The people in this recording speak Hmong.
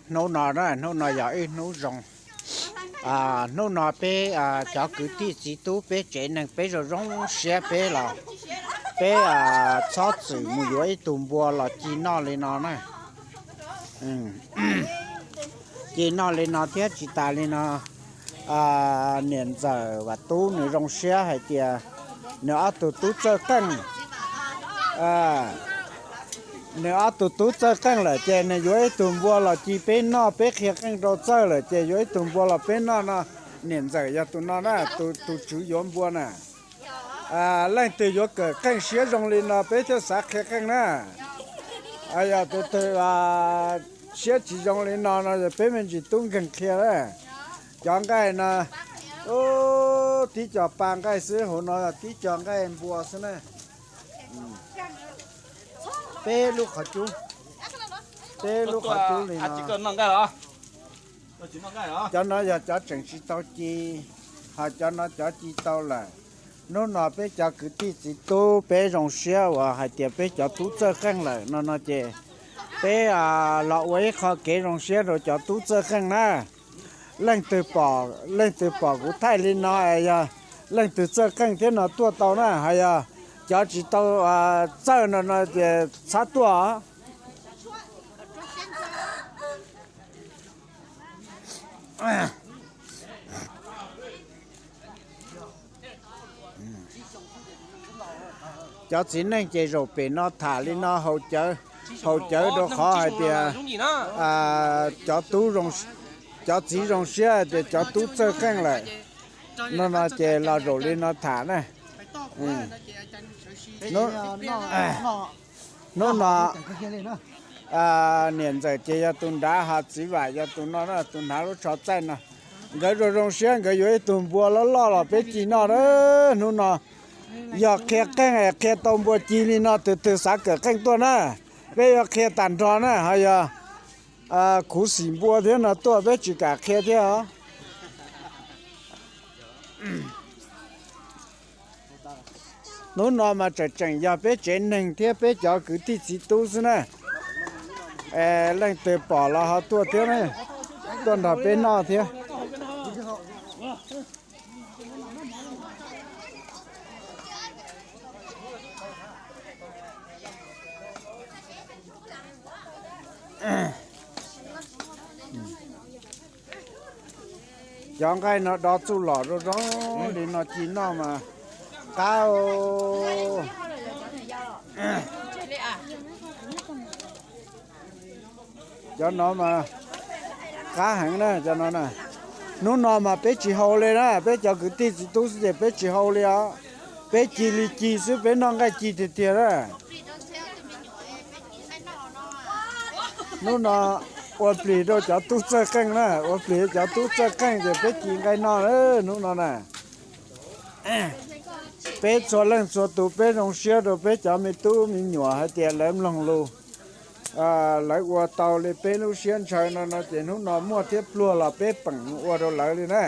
Hnub no na, hnub no yog ib hnub zoo. Hnub no peb cov kwv tij txiv tub peb tsev neeg peb zoo zoo siab peb los, peb txhob txwm mus yuav ib tug npua los ci noj li no na. Ci noj li no thiab tsis tas li no, niam ntxawm Vam Tub nws zoo siab hais tias nws ob tug tub txawj qeej, nws ob tug tub txawj qeej lawm ces nws yuav ib tug npua los ci peb noj, peb qhia qeej rau txawj lawm ces yuav ib tug npua los peb noj no. Niam ntxawm yog tus no na, tus tswv yuav npua na. Leej twg yuav kawm qeej siab zoo li no peb thiaj xav qhia qeej na. Yog tus twg siab tsis zoo li no no peb me ntsis tub nkeeg qhia na. Cov nqaij no, tib co pa nqaij xwb, hauv no tib co nqaij npua xwb na. Peb lub qhov cub, peb lub qhov cub li no. Cov no yog cov tseem tsis tau ci, ho cov no cov ci tau lawm. Hnub no peb cov kwv tij txiv tub peb zoo siab uas hais tias peb cov tub txawj qeej lawm no no ces peb los ua ib qho kev zoo siab rau cov tub txawj qeej na. Leej twg pom, leej twg pom kuv thaij li no, yog leej twg txawj qeej thiab no tuaj tau na, ho yog cov tsis tau txawj no no ces txhob tuaj. Cov txiv neej ces zaum pem no tham li no haus cawv rau qhov hais tias cov tub, cov txiv zoo siab hais tias cov tub txawj qeej lawm. No no ces los zaum li no tham na. Hnub no niam ntxawm ces yog tus nrad, ho txiv Vam yog tus no, tus hnav lub tsho txaij no. Nkawd zoo zoo siab nkawd yuav ib tug npua loj loj los peb ci noj na. Hnub no yog qhia qeej es qhia tau npua ci li no tus twg xav kawm qeej tuaj na. Peb yuav qhia tag nrho na, ho yog khuv xim npua thiab no tuaj peb tsis kam qhia thiab os. Hnub no mas tseem tseem yog peb tsev neeg thiab peb cov kwv tij txiv tub xwb na. Leej twg pom los ho tuaj thiab, tuaj nrog peb noj thiab. Cov nqaij no do txuj lom zoo zoo li no ci noj mas qab. Cov no mas qab heev na, cov no na. Hnub no mas peb tsis hau li na, peb cov kwv tij txiv tub xwb ces peb tsis hau li os. Peb ci li ci xwb, peb noj nqaij ci tiag tiag na. Hnub no ua plig rau cov tub txawj qeej na, ua plig rau cov tub txawj qeej ces peb ci nqaij noj hnub no na. Peb txhua leej txhua tus peb zoo siab rau peb cov me tub me nyuam hais tias lawv mloog lus, lawv ua tau li peb lub siab ntshaw no no ces hnub no muaj thiab pluag los peb peem mus ua rau lawv li na.